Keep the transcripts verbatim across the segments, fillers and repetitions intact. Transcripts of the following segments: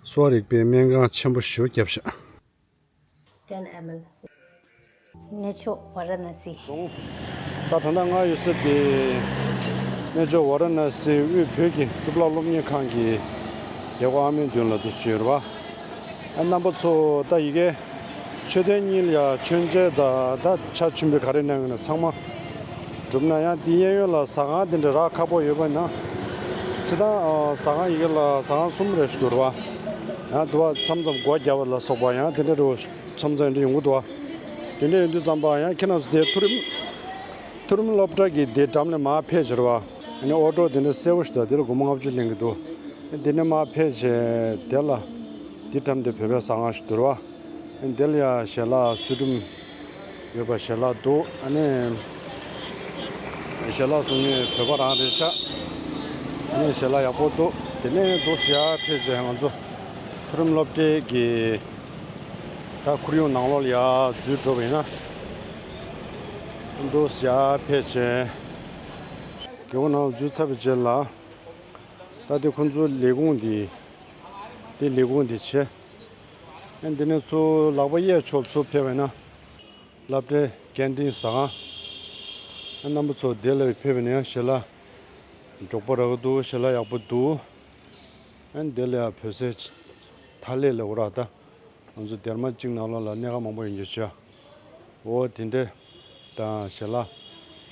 གསོ་བ་རིག་པའི་སྨན་ཁང་ཆེན་པོ་ཞིག་བརྒྱབ་ཤག་གནས་མཆོག་ཝཱ་ར་ཎ་སི། སོང་། ད་ད་ལྟ་ང་ཡོད་ས་དེ་གནས་མཆོག་ཝཱ་ར་ཎ་སི་དབུས་བོད་ཀྱི་གཙུག་ལག་སློབ་གཉེར་ཁང་གི་རྒྱལ་སྒོ་ཨ་མའི་མདུན་ལ་འདུག་སེ་ཡོད་རེད་པ། ཨ་རྣམ་པ་ཚོ་ད་ཡི་གེ་མཆོད་རྟེན་གཉིས་ལ་ཡ་མཆོད་མཇལ་དང་ད་ཕྱག་མཆོད་འབུལ་ག་རེ་གནང་ཡོད་ན་ཚང་མ་གྲུབ་ན། ཡང་དེའི་གཡས་གཡོན་ལ་ཟ་ཁང་དེ་འདྲ་རག་ཁག་པོ་ཡོད་པ་ཡིན་ན། སྤྱིར་བཏང་ཟ་ཁང་ཡི་གེ་ལ་ཟ་ཁང་གསུམ་རེ་ཞིག་འདུག་རེད་པ། ཡང་དུ་བ་མཚམས་མཚམས་སྒོ་བརྒྱབ་པ་ལ་སོགས་པ་ཡང་དེ་འདྲ་རེ་མཚམས་མཚམས་འདྲ་ཡོང་གི་འདུག་པ། དེ་འདྲ་ཡོང་དུས་ཙམ་པ་ཡང་ཁྱེད་རང་ཚོ་དེ་མཐོ་རིམ་མཐོ་རིམ་སློབ་གྲྭ་གི་དེ་འགྲམ་ལ་མར་ཕེབས་བྱས་རེད་པ། ཨ་ནི་ཨོ་ཊོ་དེ་འདྲ་གསལ་པོ་ཞིག་འདུག་དེ་ལ་སྒོར་མོ་ལྔ་བཅུ་ལེན་གི་འདུག་དེ་ནས་མར་ཕེབས་བྱས་དེ་ལ་དེ་འགྲམ་དེ་བོད་པའི་ཟ་ཁང་ཞིག་འདུག་རེད་པ། དེ་ལ་ཡ་ཞལ་ལག་སུ་སྒྲུང་ཡོད་པ་ཞལ་ལག་འདུག་ཨ་ནི་ཞལ་ལག་བཟོ་མཁན་བོད་པ་རང་རེད་ཤག་ཨ་ནི་ཞལ་ལག་ཡག་པོ་འདུག་དེ་ནས་འདུག་སེ་ཡར་ཕེབས་རྗེས་ང་ཚོ་མཐོ་རིམ་སློབ་གྲྭའི་གི་ད་ཁོར་ཡུག་ནང་ལོགས་ལ་ཡར་འཛུལ་འགྲོ་བ་ཡིན་ན། འདུག་སེ་ཡར་ཕེབས་བྱས་རྒྱལ་སྒོ་ནང་འཛུལ་ཚར་བའི་རྗེས་ལ། ད་དེ་ཁོང་ཚོའི་ལས་ཁུངས་འདི། དེ་ལས་ཁུངས་འདི་བྱས། ཨ་འདི་ནས་ཚུར་ལག་པ་གཡས་ཕྱོགས་ཚུར་ཕེབས་པ་ཡིན་ན། སློབ་གྲྭའི་ཀན་ཊིན་ཟ་ཁང་། ཨ་རྣམ་པ་ཚོ་དེ་ལ་ཕེབས་པ་ཡིན་ན་ཡང་ཞལ་ལག་མགྱོགས་པོ་རག་གི་འདུག་ཞལ་ལག་ཡག་པོ་འདུག་ཨ་དེ་ལ་ཡང་བོད་ཟས་ཐ་ལེ་ལབ་དགོས་རེད་ད། ང་ཚོ་སྡེར་མ་གཅིག་ནང་ལོགས་ལ་སྣེ་ཁ་མང་པོ་ཡོད་རྒྱུ་བྱས། འོ་དེ་འདྲ་དང་ཞལ་ལག་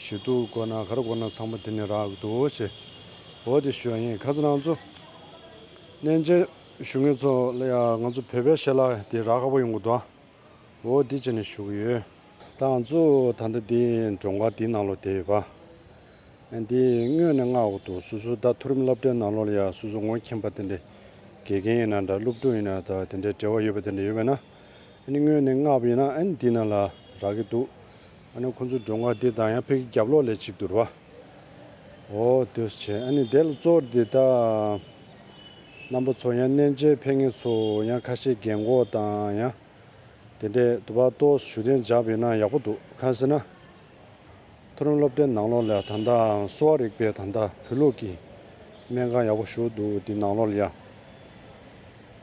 ཞུ་གཏུག་དགོས་ན་ག་རེ་དགོས་ན་ཚང་མ་དེ་ནས་རག་གི་འདུག་ཞེས། འོ་དེ་ཞུ་ཡ་ཡིན། ཁ་སང་ང་ཚོ་གནས་མཇལ་ཞུ་མཁན་ཚོ་ལ་ཡང་ང་ཚོ་བོད་པའི་ཞལ་ལག་དེ་རག་ཁག་པོ་ཡོང་གི་འདུག་འོ་དེ་བྱས་ནས་ཞུ་གི་ཡོད། ད་ང་ཚོ་ད་ལྟ་དེ་མགྲོན་ཁང་དེའི་ནང་ལོགས་བསྡད་ཡོད་པ། ཨ་འདི་དངོས་གནས་བསྔགས་འོག་ཏུ་སོ་སོ་ད་མཐོ་རིམ་སློབ་གྲྭའི་ནང་ལོགས་ལ་ཡ་སོ་སོ་ངོ་མཁྱེན་པ་དེ་འདྲའི་དགེ་རྒན་ཡིན་ན་འདྲ་སློབ་ཕྲུག་ཡིན་ན་ད་དེ་འདྲའི་འབྲེལ་བ་ཡོད་པ་དེ་འདྲ་ཡོད་པས་ན། ཨ་ནི་དངོས་གནས་བསྔགས་པ་ཡིན་ན་ཨ་ནི་འདི་ནང་ལ་རག་གི་འདུག་ཨ་ནི་ཁོང་ཚོའི་མགྲོན་ཁང་འདི་དང་ཡང་ཕ་གི་རྒྱབ་ལོགས་ལ་གཅིག་འདུག་རེད་པ། འོ་དེ་བྱས་ཨ་ནི་དེ་ལ་གཙོ་བོ་འདི་ད་རྣམ་པ་ཚོ་ཡང་གནས་མཇལ་ཕེབས་མཁན་ཚོ་ཡང་ཁ་ཤས་རྒན་གོག་དང་ཡང་། དེ་འདྲའི་དུ་བ་ཏོག་ཞུ་དན་འཇགས་པས་ན་ཡག་པོ་འདུག་གང་ཟེར་ན། མཐོ་རིམ་སློབ་གྲྭའི་ནང་ལོགས་ལ་ད་ལྟ་གསོ་བ་རིག་པའི་ད་ལྟ་བོད་ལུགས་ཀྱི་སྨན་ཁང་ཡག་པོ་ཞིག་འདུག་དེ་ནང་ལོགས་ལ་ཡ།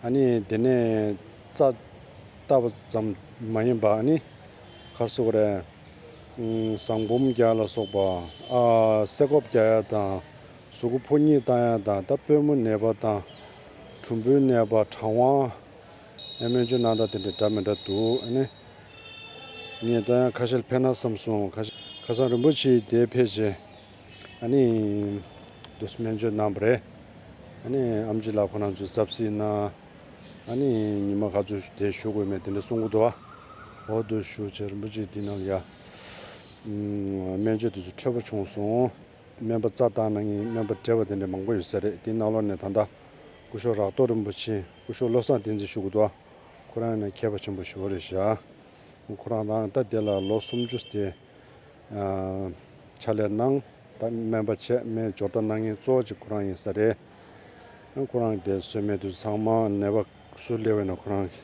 ཨ་ནི་དེ་ནས་རྩ་བལྟ་བ་ཙམ་མ་ཡིན་པ་ཨ་ནི་ག་རེ་ཟེར་དགོས་རེད། ཨུམ། ཟངས་བུམ་རྒྱག་ལ་སོགས་པ། ཨ། སེ་གོལ་རྒྱག་ཡ་དང་། གཟུགས་པོ་ཕོ་གཉིད་བཏང་ཡ་དང་ད་པུས་མོ་ནད་པ་དང་། གྲུམ་བུའི་ནད་པ་གྲང་དབང་། ཨེ་སྨན་བཅོས་གནང་སྟངས་དེ་འདྲ་འདྲ་མི་འདྲ་འདུག་ཨ་ནི། ངས་ད་ཡང་ཁ་ཤས་ལ་ཕན་ན་བསམ་སོང་། ཁ་ཤས་ཁ་སང་རིན་པོ་ཆེ་དེ་ཕེབས་རྗེས་ཨ་ནི། དུ་སྨན་བཅོས་གནང་བ་རེད། ཨ་ནི་ཨེམ་ཆི་ལགས་ཁོ་རང་ཚོས་རྩབ་སིལ་གནང་། ཨ་ནི་ཉི་མ་ག་ཚོད་དེ་བཞུགས་དགོས་མེད་དེ་འདྲ་གསུང་གི་འདུག་བ། འོ་དུ་བཞུགས་བྱས་རིན་པོ་ཆེ་དེ་ནང་ལ་ཡ། སྨན་བཅོས་དེ་ཚོ་འཕྲོད་པོ་བྱུང་སོང་། སྨན་པ་རྩ་བཏང་གནང་མཁན་སྨན་པ་བགྲེས་པ་དེ་འདྲ་མང་པོ་ཡོད་ས་རེད། དེའི་ནང་ལོགས་ནས་ད་ལྟ་སྐུ་ཞབས་རག་ཐོག་རིན་པོ་ཆེ་སྐུ་ཞབས་བློ་བཟང་བསྟན་འཛིན་བཞུགས་ཀྱི་འདུག་ཁོ་རང་ཡིན་ན་མཁས་པ་ཆེན་པོ་ཞེ་པོ་རེད་ཤག་ཁོ་རང་རང་ད་དེ་ལ་ལོ་སུམ་ཅུ་དེ་ཕྱག་ལས་གནང་། ད་སྨན་པ་བྱས་སྨན་སྦྱོར་རྟ་གནང་མཁན་གཙོ་བོ་གཅིག་ཁོ་རང་ཡིན་ས་རེད། ཁོ་རང་དེ་གསོལ་སྨན་དུ་ཚང་མ་ནད་པ་སུ་སླེབས་པ་ཡིན་ན་ཁོ་རང་གི་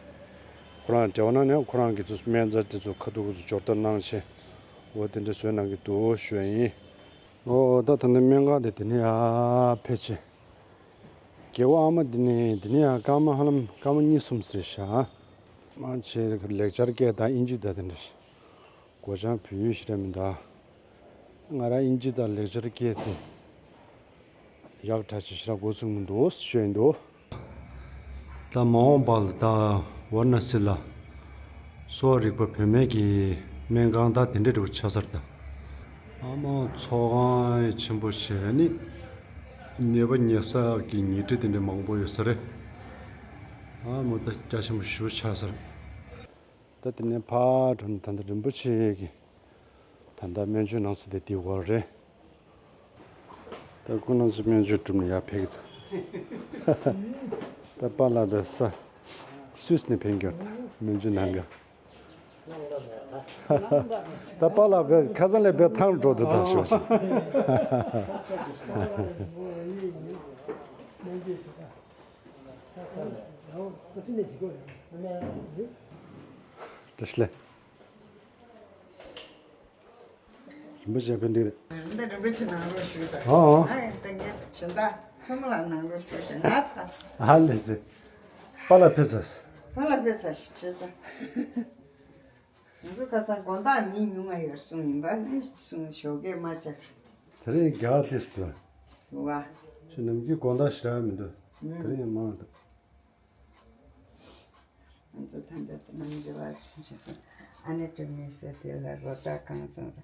ཁོ་རང་འབྲེལ་བ་གནང་ནས་ཁོ་རང་གི་དུ་སྨན་རྩ་དེ་ཚོ་ཁ་ཐུག་གི་སྦྱོར་རྟ་གནང་བྱས། འོ་དེ་འདྲ་བཟོས་གནང་གི་འདུག་ཞུ་ཡ་ཡིན། འོ་ད་ད་ནི་སྨན་ཁང་དེ་དེ་ནས་ཡར་ཕེབས་བྱས། རྒྱལ་པོ་ཨ་མ་དེ་ནས་དེ་ནས་ཡང་སྐར་མ་ཧ་ལམ་སྐར་མ་གཉིས་གསུམ་ཟེར་ཤག་མང་ཆེ་ལེགས་སྦྱར་སྐད་དང་དབྱིན་ཇི་དང་དེ་འདྲ་ཞིག་སྒོ་བྱང་བོད་ཡིག་ཞེ་དྲག་མི་འདུག་ང་རང་དབྱིན་ཇི་དང་ལེགས་སྦྱར་སྐད་དེ་ཡག་དྲག་ཅིག་ཞེ་དྲག་མགོ་ཚོད་མི་འདུག་ཞུས་ཡིན་འདུག་ད་མ་འོངས་པ་ལ་ད་ཝཱ་ར་ཎ་སི་ལ་གསོ་བ་རིག་པ་བོད་སྨན་གྱི་སྨན་ཁང་ད་དེ་འདྲ་འདྲ་པོ་ཆགས་ས་རེད་ད། ཨ་མ་ཚོགས་ཁང་ཆེན་པོ་བྱས་ནི་ནད་པ་ཉལ་ས་ཀྱི་ཉལ་ཁྲི་དེ་འདྲ་མང་པོ་ཡོད་ས་རེད། ཨ་མ་ད་རྒྱ་ཆེན་པོ་ཞེ་པོ་ཆགས་ས་རེད། ད་དེ་ནས་ཕར་འགྲོ་ན་ད་ལྟ་རིན་པོ་ཆེ་གི་ད་ལྟ་སྨན་བཅོས་གནང་ས་དེ་དེའི་འོག་རེད། ད་ཁོང་རྣམ་ཚོ་སྨན་བཅོས་གྲུབ་ནས་ཡར་ཕེབས་ཀྱི་འདུག་ད་པཱ་ལགས་པས་ས་སུད་སི་ནས་ཕེབས་མཁན་ད་སྨན་བཅོས་གནང་ག་ད་པཱ་ལགས་པས་ཁ་སང་ལས་པས་ཐང་འགྲོ་འདུག་ད་ཞོག་ཞིག་བཀྲ་ཤིས་བདེ་ལེགས། རིན་པོ་ཆེ་ཕན་འདུག་འདི་རིན་པོ་ཆེ་ནང་ལོགས་བཞུགས་དང་། ཨོ། ཨ་ཡིན་ད་ངས་གཞན་དག་ཚོ་མོ་ལགས་ནང་ལོགས་བཞུགས་ཤིག་ང་ཚ། ཨ་ལེ་སེ། པཱ་ལགས་ཕེབས་ཚར། པཱ་ལགས་ཕེབས་ཚར་ཞིག་བྱས་ཙང་། ང་ཚོ་ཁ་སང་དགོང་དག་མི་ཉུང་ང་ཡོད་གསུངས་ཡིན་པ་འདི་གསུངས་ཞོགས་ཀས་མ་ཆགས། དེ་རིང་རྒྱ་གར་ཏིས་འདུག་བ། ཞེ་ནམ་རྒྱུན་དགོང་དག་ཞེ་དྲག་མི་འདུག་དེ་རིང་ཡང་མང་འདུག་ང་ཚོ་ད་ལྟ་དེ་ནང་འབྱོར་བ་ཞིག་སོང་། ཨ་ནེ་སྒྲོལ་མའི་སྲས་དེ་ལ་རོ་བདག་གང་སོང་ར།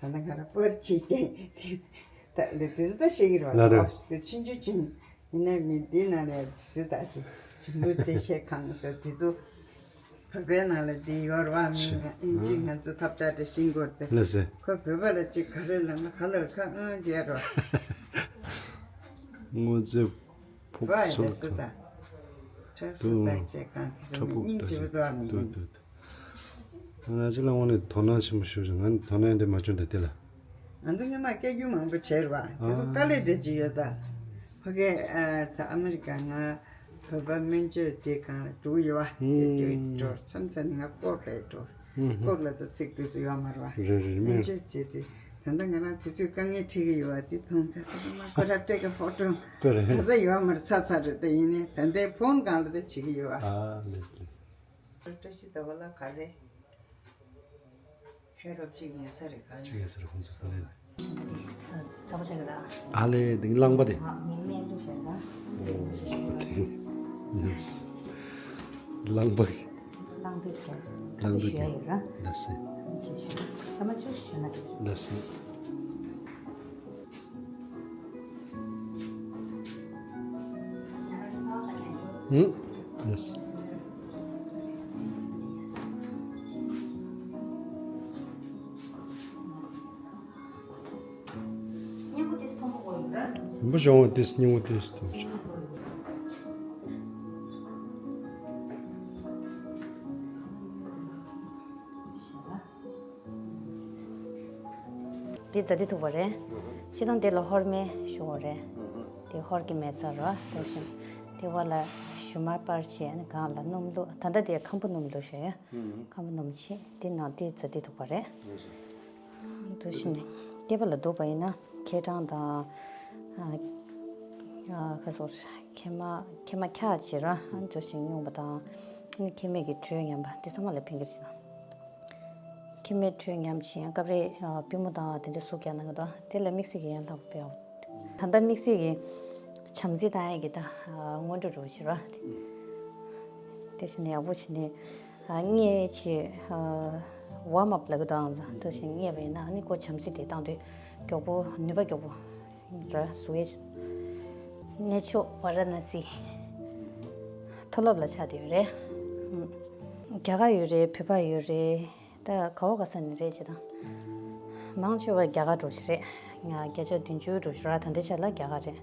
ད་ལྟ་ང་རང་པར་ཅིག་བསྟན། ད་ལྟ་དེ་ཚོ་ད་ཤེས་ཀྱི་རེད་བ། ལ་རེད། དེ་ཆུང་ཆུང་ཆུང་ཡིན་ན་མི་འདི་ན་རེད་ཟི་ད་དེ་ཆུང་བུ་ཚེ་ཤེས་གང་ཟེར་དེ་ཚོ་བོད་པའི་ནང་ལ་འདི་ཡོད་རེད་བ། མི་ཨིན་ཇི་ང་ཚོ་ཐབས་ཆག་འདྲ་ཤེས་དགོས་ཏེ། ལ་སེ། ཁོ་བོད་པ་ལ་ཅིག་ག་རེ་ལབ་ན་ག་ལ་ཁ་ཨང་རྒྱལ་རོ། ངོ་ཚེ་ཕུག་བ་ཚོ་ཡ་སི་ད། ཁྲ་སུ་ད་ཅེ་གང་གི་སེ་མི་སྙིང་རྗེ་བོ་དོ་མི་ཡིན། ང་ཅི་ལ་ངོ་ནས་དོ་སྣང་ཆེན་པོ་ཞུ་ཞིང་ང་ནི་དོ་སྣང་འདི་མ་བྱུང་ད་དེ་ལ། ང་ཚོ་སྔོན་མ་སྐད་སྒྱུར་མང་པོ་བྱས་རེད་བ། དེ་ཚོ་དཀའ་ལས་འདྲ་ཅིག་ཡོད་ད། ཕ་གི་ཨ་ད་ཨ་མི་རི་ཀ་ང་བོད་པ་སྨན་བཅོས་དེ་གང་ལ་འགྲོ་གི་ཡོད་བ། སྐད་སྒྱུར་འགྲོ་མཚམས་མཚམས་ནས་ང་སྐོར་ལ་འགྲོ། སྐོར་ལ་ད་ཚིག་དེ་ཚོ་ཡོད་མ་རེད་བ། རེད་རེད་སྨན་མེད། བཅོས་བྱས་ཏེ་ད་ལྟ་ང་རང་དེ་ཚོའི་དཀའ་ངལ་འཕྲད་ཀྱི་ཡོད་བ་དེ་མཐོང་ད་ས་ས་མ་ཁོ་ར་སྤྲད་ཀྱི་ཕོ་ཊོ་ད་ལྟ་ཡོད་མ་རེད། ཚ་ཚ་རེད་ད་ཡིན་ནའི་ད་ལྟའི་ཕོན་སྒང་ལ་ད་བྱེད་ཀྱི་ཡོད་བ། ཨ་ལེས་ལེས། བཀྲ་ཤིས་ཟླ་བ་ལགས་ག་རེ། ཧེ་རོ་གཅིག་ཡིན་ས་རེད་ག་རེ། གཅིག་ཡིན་ས་རེད་ཁོང་ཚོ་ག་རེ། ཚ་པོ་ཆགས་ཀྱི་ར། ཨ་ལེ་འདི་རླངས་པ་དེ། ཨ་མི་སྨན་བླུགས་བཞག་ར། ཨོ་དེ། ཡེས། རླངས་པ། རླངས་དུས་ཚོད། རླངས་དུས་ཞུ་ཡ་ཡོད་ར། ལ་སེ། ཅི་ཞུ། སྐར་མ་བཅུ་ཞུ་ན་འགྲིག་ལ་སེ། ཨུ། ལགས། རིན་པོ་ཆེ་འོང་དེས་སྙིང་པོ་དེས་ཐོག་ཆོག་འདི་ཛ་དི་ཐུག་པ་རེད། སྤྱིར་བཏང་འདི་ལ་ཧོར་མེ་ཞུ་བ་རེད། འདི་ཧོར་གྱི་མེ་བཙའ་རོ་འདུག་ཤིང་། འདི་བ་ལ་ཞུ་མར་པར་བྱས་ནས་གང་ལ་སྣུམ་བླུགས། ད་ལྟ་འདི་ཁམ་བུ་སྣུམ་བླུགས་བྱས། ཁམ་བུ་སྣུམ་བྱས་འདི་ནང་འདི་ཛ་དི་ཐུག་པ་རེད། འདུག་ཤིང་ནས་སྐེད་པ་ལ་འདུག་པ་ཡིན་ན་མཁལ་གྲང་དང་། ཨ་ཨ་ཁ་སོགས་མཁལ་མ་མཁལ་མ་འཁྱག་བྱེད་ར་འདུག་ཤིང་སྙུང་པ་དང་། མཁལ་མའི་གི་དྲོད་ཉམས་པ་འདི་ཚང་མ་ལ་ཕན་གྱི་རེད། མཁལ་མའི་དྲོད་ཉམས་ཤིང་སྐབས་རེ་ཨ་པུས་མོ་དང་དེ་འདྲ་ཟུག་རྒྱག་གནང་གི་འདུག་དེ་ལ་དམིགས་བསལ་གྱི་ཡང་དག་པའི། ད་ལྟ་དམིགས་བསལ་གྱི་བྱམས་བརྩེ་བཏང་ཡས་ཀྱི་ད་སྔོན་འགྲོ་རུ་ཕྱིར་བ། དེ་བཞིན་ཡག་པོ་བྱས་ནས་ཨ་སྔས་ཆེ་ཨ་ཝརམ་ཨབ་ལབ་ཀྱི་འདུག་ཨང་། དེ་བཞིན་སྔས་པ་ཡིན་ན་ཨ་ནི་ཁོ་བྱམས་བརྩེ་དེ་བཏང་དུས་མགྱོགས་པོ་ནུས་པ་མགྱོགས་པོ་ར་བཟོ་ཡས། གནས་མཆོག་ཝཱ་ར་ཎ་སི། མཐོ་སློབ་ལ་ཆགས་བསྡད་ཡོད་རེད། རྒྱ་གར་ཡོད་རེད། བོད་པ་ཡོད་རེད། ད་ག་བ་ག་ས་ནས་རེད་ཅེ་དང་། མང་ཆེ་བ་རྒྱ་གར་འགྲོ་ཞིག་རེད། ང་བརྒྱ་ཆ་བདུན་ཅུ་འགྲོ་ཞིག་ར་ད་ལྟའི་ཆ་ལ་རྒྱ་གར་རེད།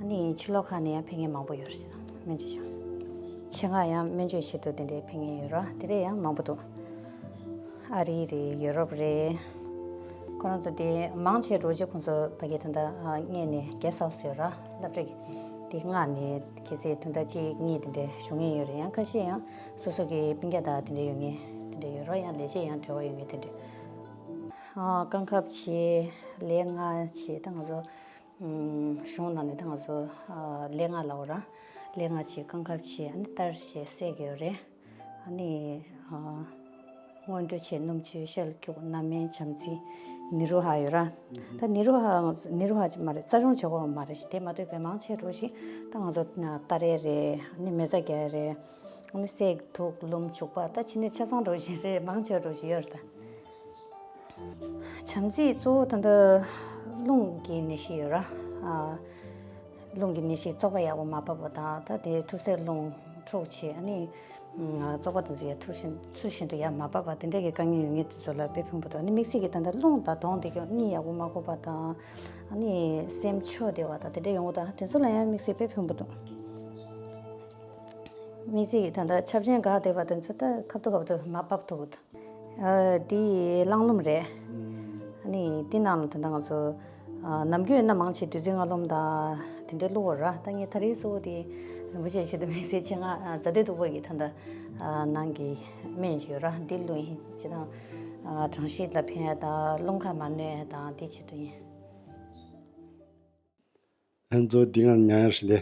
ཨ་ནི་ཕྱི་ལོགས་ཁག་ནས་ཡང་ཕེབས་མཁན་མང་པོ་ཡོད་རེད་ཅེ་དང་སྨན་བཅོས་བྱ། ཆེད་མངགས་ཡང་སྨན་བཅོས་བྱེད་དུ་དེ་འདྲའི་ཕེབས་མཁན་ཡོད་ར་དེ་འདྲས་ཡང་མང་པོ་འདུག་ཨ་རི་རེད། ཡུ་རོབ་རེད། ཁོ་རང་ཚོ་དེ་མང་ཆེ་འགྲོ་རྒྱུ་ཁོང་ཚོ་ཕ་གི་ད་ལྟ་སྔས་ནས་གེ་སི་ཧའུ་སི་ཡོད་ར་སློབ་གྲྭ་གི་དེ་མངགས་ནས་གལ་སྲིད་བདུན་ཕྲག་གཅིག་གཉིས་དེ་འདྲས་བཞུགས་མཁན་ཡོད་རེད། ཡང་ཁ་ཤས་ཡང་། སོ་སོ་གི་སྤུན་ཀྱག་དང་དེ་འདྲ་ཡོད་ངེས་དེ་འདྲ་ཡོད་རོགས། ཡང་ལས་བྱེད་ཡང་འབྲེལ་བ་ཡོད་ངེས་དེ་འདྲ། ཨ་རྐང་ཁབ་བྱེད། ལས་ལྔ་བྱེད། ད་ང་ཚོ་ཨམ་གཞུང་ནང་ནས་ད་ང་ཚོ་ཨ་ལས་ལྔ་ལབ་ར། ལས་ལྔ་བྱེད། རྐང་ཁབ་བྱེད། ཨ་ནི་གཏར་བྱེད་སྲེག་གི་ཡོད་རེད། ཨ་ནི་ཨ་སྔོན་འགྲོ་བྱེད། སྣུམ་བཅོས། ཤལ་སྐྱུག་སྣ་སྨན། བྱམས་བརྩེ། ནི་རུ་ཧ་ཡོད་ར། ད་ནི་རུ་ཧ་ནི་རུ་ཧ་ཅིག་མ་རེད། རྩ་སྦྱོང་བྱེད་དགོས་མ་རེད། དེ་མ་གཏོགས་པའི་མང་ཆེ་འགྲོ་ཞིག་ད་ང་ཚོ་གཏར་ཡས་རེད། ཨ་ནི་མེ་བཙའ་རྒྱག་ཡས་རེད། ཨ་ནི་སྲེག། དུག། ལུམ། བྱུག་པ། ད་ཕྱི་ནས་ཆ་ཚང་འགྲོ་བཞིན་རེད། མང་ཆེ་བ་འགྲོ་བཞིན་ཡོད་རེད་ད། བྱམས་བརྩེ་གཙོ་བོ་ད་ལྟ་རླུང་གི་ནད་གཞི་ཡོད་ར། ཨ་རླུང་གི་ནད་གཞི་བཙོག་པ་ཡག་པོ་མ་བབས་པ་དང་ད་དེ་ཐུར་སེལ་རླུང་འཁྲུག་བྱས། ཨ་ནི་བཙོག་པ་དེ་ཚོ་ཡ་ཐུར་བཞིན་ཚུལ་བཞིན་དུ་ཡར་མ་བབས་པ་དེ་འདྲ་གི་དཀའ་ངལ་ཡོད་མཁན་དེ་ཚོ་ལ་དཔེ་ཕན་པོ་འདུག་ཨ་ནི་དམིགས་བསལ་གྱི་ད་ལྟ་རླུང་དང་གདོང་དེ་ག་གཉིས་ཡག་པོ་མ་གོ་བ་དང་། ཨ་ནི་སེམས་ཕྱོགས་བདེ་བ་དང་དེ་འདྲ་ཡོང་གི་འདུག་དེ་ཚོ་ལ་ཡང་དམིགས་བསལ་དཔེ་ཕན་པོ་འདུག་དམིགས་བསལ་གྱི་ད་ལྟ་ཆབ་ཆེན་འགག་བསྡད་པ་དེ་ཚོ་ད་ཁ་ཐུག་ཁ་ཐུག་མ་བབས་ཐུབ་ཀྱི་འདུག་ཨ་འདི་རླངས་ལྷུམ་རེད། ཨ་ནི་འདི་ནང་ལ་ད་ལྟ་ང་ཚོ་ཨ་ནམ་རྒྱུན་ཡིན་ན་མང་ཆེ་བདུད་རྩི་ལྔ་ལྷུམ་དང་དེ་འདྲའི་བླུགས་པ་ར། ད་ངས་ད་རེས་གཙོ་བོ་དེ་རིན་པོ་ཆེ་ཆེད་དུ་དམིགས་བསལ་ཆེད་མངགས་ཨ་རྫ་སྟོད་སྟུག་པོ་གི་ད་ལྟ་ཨ་ནང་གི་སྨན་ཅིག་ཡོད་ར། འདི་བླུགས་ཡིན། སྤྱིར་བཏང་ཨ་གྲང་ཤུལ་ལ་ཕན་ཡ་དང་རླུང་ཁ་མ་གནོན་ཡ་དང་དེ་ཆེད་དུ་ཡིན། ཨ་ནི་གཙོ་བོ་འདི་ང་ཉལ་ཡ་རེད་དེ།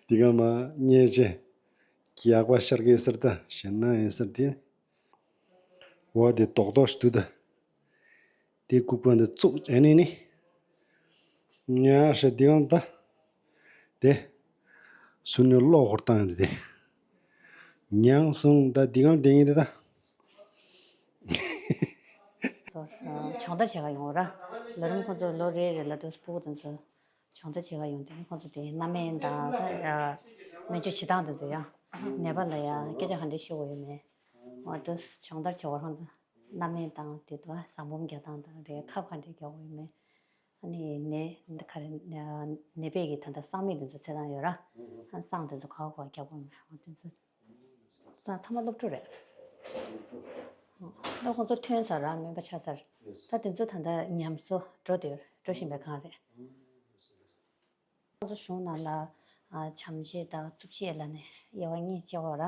དེ་ག་མ་ཉེས་ཅན། ཡག་པ་ཤར་གི་ཟེར་ད་ཞེ་ན་ཡིན་ཟེར་དེ། འོ་དེ་རྡོག་རྡོག་ཞིག་འདུག་ད། དེ་ལྐུགས་པ་འདི་བཙུགས་བྱས་ནས་ནི། ཉ་ཧྲ་འདི་གང་ད། དེ། སུ་ནི་གློག་ཧོར་བཏང་ཡོད་དེ། མྱང་སོང་ད་འདི་གང་བསྡད་ངེས་དེ་ད། སྦྱོང་བརྡར་བྱེད་ག་ཡོང་ར། ལོ་རིམ་ཁོང་ཚོ་ལོ་རེ་རེ་ལ་དུས་སྤུ་གུ་དེ་ཚོ་སྦྱོང་བརྡར་བྱེད་ག་ཡོང་དུས་ཁོང་ཚོ་དེ་སྣ་མིན་དང་ད་ཡ། སྨན་བཅོས་བྱེད་སྟངས་དེ་ཚོ་ཡ། ནད་པ་ལ་ཡ་སྐད་ཆ་ག་འདྲ་བཤད་དགོས་ཡོད་མེད། འོ་དུས་སྦྱོང་བརྡར་བྱེད་དགོས་ཁོང་ཚོ། སྣ་མིན་དང་དེ་དུ་བ་ཟངས་བུམ་རྒྱག་སྟངས་དང་རེད། ཁབ་ག་འདྲ་རྒྱག་དགོས་ཡོད་མེད། ཨ་ནི་ནད་འདི་ག་རེ་ནད་པས་ཀྱི་ད་ལྟ་སྲང་མིག་འདི་ཚོ་ཚེ་ཐང་ཡོད་ར། ཨ་སྲང་འདི་ཚོ་ག་བ་ག་བ་རྒྱག་དགོས་མེད། འོ་འདི་ཚོ་ཚང་མ་སློབ་ཕྲུག་རེད། ད་ཁོང་ཚོ་ཐོན་ཚར་ར་སྨན་པ་ཆགས་ཚར། ད་འདི་ཚོ་ད་ལྟ་ཉམས་གསོ་འགྲོ་འདོད་འགྲོ་བཞིན་པའི་སྒང་རེད། ཁོང་ཚོ་གཞུང་ནང་ལ་ཨ་བྱམས་བརྩེ་དང་རྩུབ་སྤྱོད་ལ་ནི་དབྱེ་བ་གཉིས་ཕྱེ་བ་ར།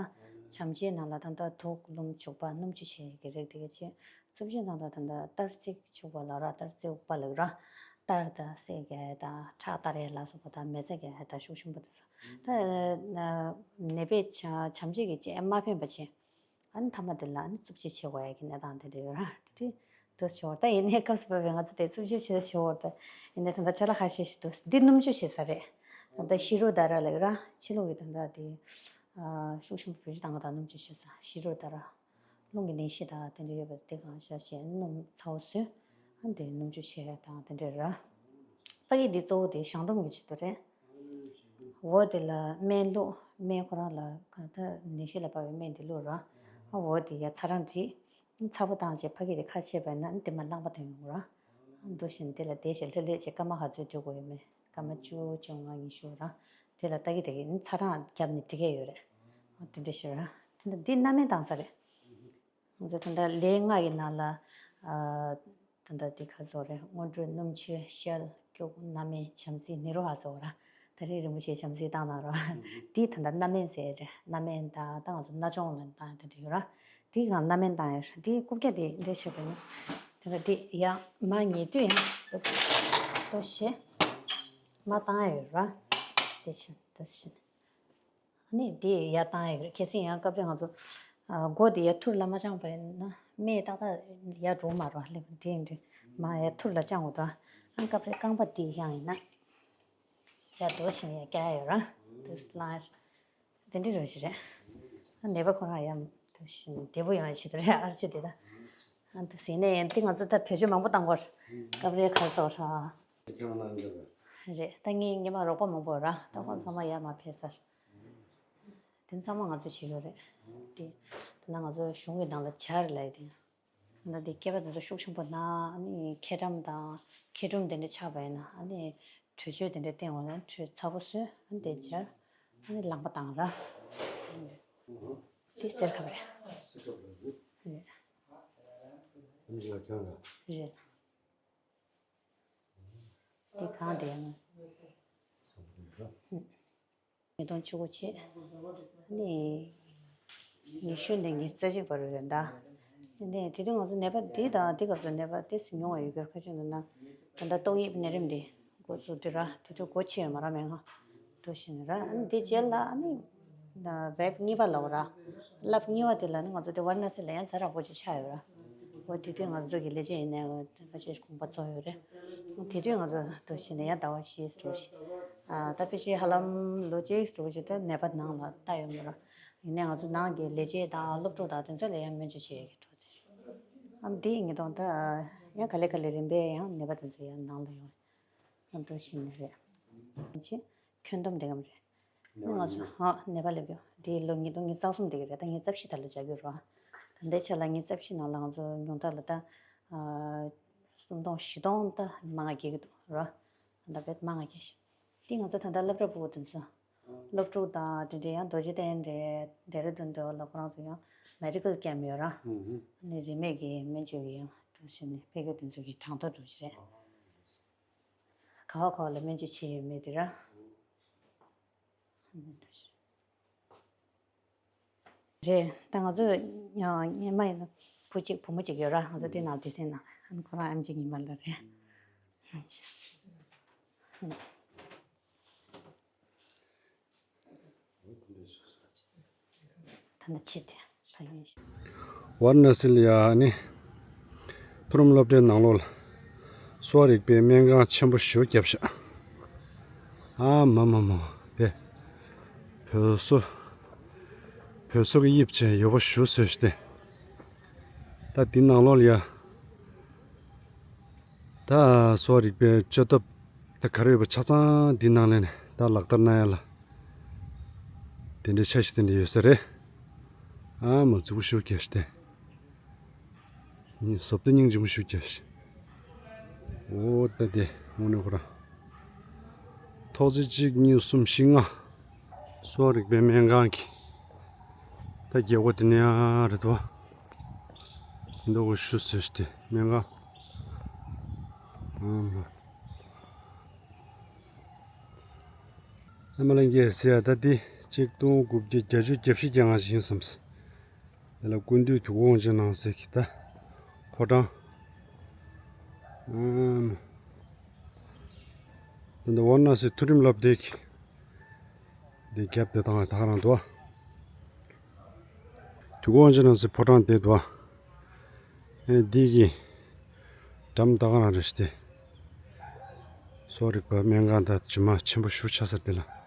བྱམས་བརྩེའི་ནང་ལ་ད་ལྟ་དུག་རླུང་བྱུག་པ་སྣུམ་བཅུད་བྱེད་ཀྱི་རིགས་དེ་ག་ཆེ། རྩུབ་སྤྱོད་ནང་ལ་ད་ལྟ་སྟར་ཚིག་བྱུག་པ་ལ་ར་སྟར་ཚིག་དབུགས་པ་ལ་ར། སྟར་དང་སེ་ག་དང་ཁྲག་སྟར་ཡ་ལ་སོགས་པ་དང་མེ་བཙའ་ག་དང་ཤུགས་ཆེན་པོ་དེ་ཚོ། ད་ནད་པས་བྱམས་བརྩེ་གི་ཅེས་མ་ཕན་པ་ཆེ། ཨ་ནི་མཐའ་མ་དེ་ལ་ཨ་ནི་རྩུབ་སྤྱོད་བྱེད་དགོས་ཡ་གི་གནས་སྟངས་དེ་འདྲ་ཡོད་ར། དེ་དུས་དུ་ཆེ་བར་ད་ཡིན་ནའི་སྐབས་སུ་བབས་པའི་ང་ཚོ་དེ་རྩུབ་སྤྱོད་བྱེད་ད་ཆེ་བར་ད་ཡིན་ནའི་ད་ལྟ་ཅ་ལག་ཁ་ཤས་ཤིག་འདུག་འདི་སྣུམ་བཅུད་བྱེད་ས་རེད། ད་ལྟ་ཤི་རུ་ད་ར་ལབ་ཀྱི་ར་ཕྱི་ལོགས་ཀྱི་ད་ལྟ་དེ་ཤུགས་ཆེན་པོ་བེད་སྤྱོད་བཏང་གི་ད་སྣུམ་བཅུད་བྱེད་ས་ཤི་རུ་ད་ར་རླུང་གི་ནད་གཞི་ད་དེ་འདྲ་ཡོད་པ་དེ་གང་ཤ་བྱས་སྣུམ་ཚ་བོ་བཟོས་ཨ་འདི་སྣུམ་བཅུད་བྱེད་ཡ་དང་དེ་འདྲ་ར། ཕ་གི་འདི་གཙོ་བོ་དེ་གཞང་འབྲུམ་གྱི་ཆེད་དུ་རེད། འོ་དེ་ལ་སྨན་བླུགས། སྨན་ཁོ་རང་ལ་གང་ལྟར་ནད་གཞི་ལ་དཔག་པའི་སྨན་དེ་བླུགས་ར། ཨ་འོ་དེ་ཡ་ཚ་རང་བྲིས། ཚ་པོ་བཏང་བྱས་ཕ་གི་དེ་ཁ་ཕྱེ་བས་ན་དེ་མ་རླངས་པ་ཐོན་ཡོང་ར། འདུག་བཞིན་དེ་ལ་བསྡད་བྱས་ལྷོད་ལྷོད་བྱས་སྐར་མ་ག་ཚོད་སྡོད་དགོས་ཡོད་མེད། སྐར་མ་བཅུ་བཅོ་ལྔ་ཉི་ཤུ་ར། དེ་ལ་ལྟ་གི་དེ་གི་ཚ་གྲང་བརྒྱབ་ནས་འགྲིག་གི་ཡོད་རེད། འོ་དེ་འདྲ་ཞིག་ར། དེ་འདྲ་འདི་སྣ་སྨན་བཏང་ས་རེད། ང་ཚོ་ད་ལྟ་ལན་ལྔ་ཡི་ནང་ལ། ཨ། ད་ལྟ་འདི་ག་ཚོད་རེད། སྔོན་འགྲོ་སྣུམ་བཅུད་ཤལ་སྐྱུག་སྣ་སྨན་བྱམས་བརྩེ་ནི་རོ་ཧ་ཚོད་ར། ད་རེས་རིན་པོ་ཆེ་བྱམས་བརྩེ་བཏང་གནང་རོགས། འདི་ད་ལྟ་སྣ་སྨན་ཟེར་རེད། སྣ་སྨན་ད་ད་ང་ཚོ་སྣ་སྦྱོང་ལ་བཏང་དེ་འདྲ་ཡོད་ར། འདི་གང་སྣ་སྨན་བཏང་ཡོད་རེད། འདི་རྐུབ་བཀྱག་འདི་འདྲ་བྱེད་དགོས་ན། ད་ལྟ་འདི་ཡང་མ་ཉལ་དུས་ཡང་ལྟོས་ཤེས། མ་བཏང་ཡོད་ར། དེ་བཞིན་དེ་བཞིན། ནི་དེ་ཡར་བཏང་ཡག་རེད། གལ་སྲིད་ཡང་སྐབས་རེ་ང་ཚོ་ཨ་སྒོ་དེ་ཡར་ཐུར་ལ་མ་བཅངས་པ་ཡིན་ན་སྨན་ཏག་ཏག་ཡར་འགྲོ་མ་རེད་པ། སླེབས་དེ་ཡིན་དུས་མར་ཡར་ཐུར་ལ་བཅངས་དགོས་དོ། ཨ་སྐབས་རེ་རྐང་པ་དེ་ཡང་ཡིན་ན་ཡར་འགྲོ་བཞིན་ཡར་བཀྱག་ཡོད་ར། དུ་སླང་དེ་འདྲ་རོ་ཞིག་རེད། ཨ་ནད་པ་ཁོ་རང་ཡང་དུ་བཞིན་བདེ་པོ་ཡོང་ཡ་ཆེད་དུ་རེད། ཨར་ཆུ་དེ་ད་ཨ་དུ་ཟིན་ནས་ཡང་དེ་ང་ཚོ་ད་བེད་སྤྱོད་མང་པོ་བཏང་དགོས་རེད། སྐབས་རེ་གར་སོགས་ར། རེད། ད་ངའི་ཉི་མ་རོགས་པ་མང་པོ་ར་ད་ཁོང་ཚང་མ་ཡར་མར་ཕེབས་ཚར། དེ་ཚང་མ་ང་ཚོས་བྱེད་ཡོད་རེད། དེ་དེ་ན་ང་ཚོ་གཞུང་གི་ནང་ལ་བྱ་རེད་ལབ་ཡ་དེ། ད་དེ་སྐྱེས་པ་དེ་ཚོ་ཤུགས་ཆེན་པོ་ན་ཨ་ནི་ཁེ་ཏྲམ་དང་ཁེ་ཏྲུམ་དེ་འདྲ་ཆགས་པ་ཡིན་ན་ཨ་ནི་དྲོད་སྤྱོད་དེ་འདྲ་བསྟེན་འོང་ན་དྲོད་ཚ་པོ་བཟོས་ཨ་ནི་དེ་སྦྱར་ཨ་ནི་རླངས་པ་བཏང་ར། དེ་སེར་ཁ་བ་རེད། རེད། རེད། དེ་གང་དེ་ཡང་། ཉིས་སྟོང་བཅུ་དགུ་བྱས། ནི། ཉི་ཤུ་ནས་ཉི་ཤུ་རྩ་གཅིག་བར་རེད་ད། ནི་དེ་དུས་ང་ཚོ་ནད་པ་འདི་དང་འདི་སྐབས་སུ་ནད་པ་ཏོག་ཙམ་ཉུང་བ་ཡོད་རྒྱུར་ཁ་ཕྱོགས་ནང་ན། ད་ལྟ་ཏོག་དབྱིབས་ནད་རིམས་འདི་འགོ་བཙུགས་དུས་ར་དེ་དུས་སྒོ་ཕྱེ་ཡོད་མ་ར་མེད་ང་། འདུག་བཞིན་ར་ཨ་ནི་འདི་རྗེས་ལ་ཨ་ནི། ཝེབ་གཉིས་པ་ལབ་ར། ལབ་གཉིས་པ་དེ་ལ་ནི་ང་ཚོ་དེ་ཝཱ་ར་ཎ་སི་ལ་ཡང་ཛ་དྲག་པོ་ཅིག་ཆགས་ཡོད་ར། འོ་དེ་དུས་ང་ཚོ་གི་ལས་བྱེད་ཡིན་ནའི་འོ་ཁ་ཤས་དགོངས་པ་རྫོགས་ཡོད་རེད། དེ་དུས་ང་ཚོ་འདུག་བཞིན་ནས་ཡང་ཟླ་བ་བཞི་འགྲོ་བཞིན། ཨ་ད་ཕལ་ཆེར་ཧ་ལམ་ལོ་གཅིག་འགྲོ་བཞིན་ད་ནད་པ་ནང་ལ་ལྟ་ཡོད་མ་རེད། ཡིན་ནའི་ང་ཚོ་ནང་གི་ལས་བྱེད་དང་སློབ་ཕྲུག་དང་དེ་ཚོ་ལ་ཡང་སྨན་བཅོས་བྱེད་ཡག་གི་ཐོག་ཚེ། ཨ་འདི་ཉིས་སྟོང་ད་ཡང་ག་ལེ་ག་ལེ་རིམ་པས་ཡང་ནད་པ་དེ་ཚོ་ཡང་ནང་ལ་ཡོང་། ཨ་འདུག་བཞིན་ནས་རེད། ཁྱོན་བསྡོམས་དེ་གམ་རེད། ནི་ང་ཚོ་ཧ་ནེ་པ་ལ་ཡོད། དེའི་ལོ་ཉིས་སྟོང་ཉི་ཤུ་རྩ་གསུམ་དེ་གི་རེད། ད་ངས་རྩ་བཞི་ད་ལོ་བྱ་རྒྱུ་རོ། ད་ལྟའི་ཆ་ལ་ངས་རྩ་བཞི་ནང་ལ་ང་ཚོ་ཉུང་མཐའ་ལ་ད་ཨ་སུམ་སྟོང་བཞི་སྟོང་ད་མང་ང་སྐྱེ་གི་འདུག་རོ། ད་བེད་མང་ང་སྐྱེ་ཤི། དེ་ང་ཚོ་ད་ལྟ་སློབ་གྲྭ་ཕྲུ་གུ་དེ་ཚོ་སློབ་ཕྲུག་དང་དེ་འདྲའི་ཡང་རྡོ་རྗེ་གདན་རེད། ཌེ་ར་ཌུན་དེ་བ་ལ་ཁོ་རང་ཚོ་ཡང་མེ་ཌི་ཀལ་ཀེམ་ཡོད་ར། ནི་རིན་མེད་ཀྱི་སྨན་བཅོས་ཀྱི་ཡང་གྲུ་བཞི་ནས་ཕེབས་མཁན་དེ་ཚོ་གི་གྲངས་ཐོ་གྲུ་བཞི་རེད། ག་བ་ག་བ་ལ་སྨན་བཅོས་བྱས་ཡོད་མེད་དེ་ར། རེད། ད་ང་ཚོ་ཡང་སྔོན་མ་ཡིན་ན་བུ་གཅིག་བུ་མོ་གཅིག་ཡོད་ར། ང་ཚོ་དེ་ནང་སྡེ་ཚན་ནང་ཁོ་རང་ཨེམ་ཆི་ཉི་མ་ལགས་རེད། ད་ནི་ཆེ་དྲན་ཕ་ཡུལ། ཝཱ་ར་ཎ་སི་ལ་ཡ་ནི་མཐོ་རིམ་སློབ་གྲྭའི་ནང་ལོགས་ལ་གསོ་བ་རིག་པའི་སྨན་ཁང་ཆེན་པོ་ཞིག་བརྒྱབ་ཤག་ཨ་མ་མ་མ་པེ། བོད་སོ། བོད་སོ་གི་དབྱིབས་ཅན་ཡོད་པ་ཞུ་ཟེར་ཞུ་སྟེ། ད་འདི་ནང་ལོགས་ལ་ཡ། ད་གསོ་བ་རིག་པའི་བཅོས་ཐབས་ད་ག་རེ་ཡོད་པ་ཆ་ཚང་འདི་ནང་ལས་ནས་ད་ལག་བསྟར་གནང་ཡ་ལ། དེ་འདྲའི་ཆ་ཞིག་དེ་འདྲ་ཡོད་ས་རེད། ཨ་མ་རྫིག་པོ་ཞུ་རྒྱ་ཞིག་སྟེ། ཉིན་ཟོབ་ཏུ་སྙིང་རྗེ་མོ་ཞུ་རྒྱ་ཞིག་ཨོ་ད་དེ་དངོས་གནས་ཁོ་རང་། ཐོག་བརྩེགས་གཅིག་གཉིས་གསུམ་བཞི་ལྔ། གསོ་བ་རིག་པའི་སྨན་ཁང་གི། ད་རྒྱལ་སྒོ་དེ་ནས་ཡང་རེད་དོ། འདི་འདྲ་གོ་ཞུ་ཟེར་ཏེ་སྨན་ཁང་། ཨ་མ། ཨ་མ་ལན་གྱི་ཟེར་ཡ་ད་འདི་གཅིག་སྟོང་དགུ་བརྒྱ་བརྒྱད་ཅུ་གྱ་བཞི་གྱ་ལྔ་ཞིག་ཡིན་བསམས། དེ་ལ་ཀུན་འདུས་དུས་འཁོར་དབང་ཆེན་ནང་གསེས་ཀྱི་ད་ཕོ་བྲང་། ཨམ། དེ་འདི་ཝཱ་ར་ཎ་སི་མཐོ་རིམ་སློབ་སྡེ་གི་འདི་རྒྱབ་དེ་དང་ད་ག་རང་འདུག་དུས་འཁོར་དབང་ཆེན་ནང་གསེས་ཕོ་བྲང་དེ་འདུག་ཨེ་འདི་གི་འགྲམ་ད་ག་རང་རེད་ཤི་སྟེ། གསོ་བ་རིག་པ་སྨན་ཁང་ད་ཇི་མ་ཆེན་པོ་ཞུ་ཆ་ཟེར་དེ་ལ།